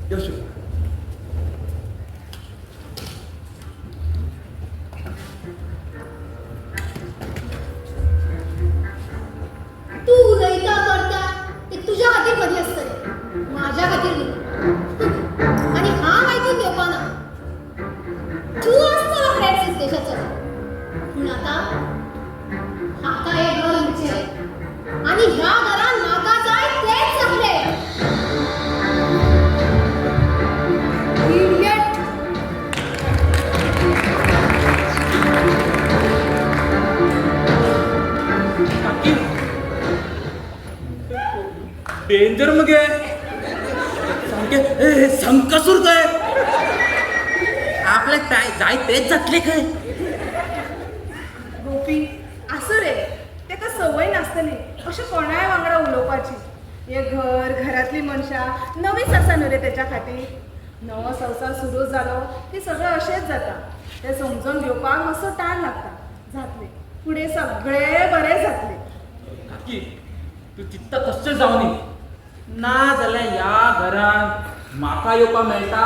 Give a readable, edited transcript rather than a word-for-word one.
देव शुभ. तू उलयता करता ते तुज्या खातीर बरें आसतलें, म्हाज्या खातीर न्हू. आनी हांव आयकून घेवपा ना. तूं आसतलो फ्रेंड देशाचो, पूण आतां आतां हें घर आमचें आनी ह्या घरान म्हाका जाय तेंच जातलें. इडियट. काकी, डेंजर मगे. सामके ए, संकासूर काय. आपल्याक जाय जाय तेच जातले खंय. गोपी आसूं रे, तेका संवय नासतली अशें कोणाय वांगडा उलोवपाची. हें घर, घरांतली मनशां नवीच आसा न्हू रे तेच्या खातीर. नवो संवसार सुरू जालो की सगळें अशेंच जाता. तें समजून घेवपाक मातसो टायम लागता. जातलें फुडें सगळें बरें जातलें. काकी, तूं चित्ता कशें जावनी. ना जाल्यार ह्या घरान म्हाका येवपाक मेळटा.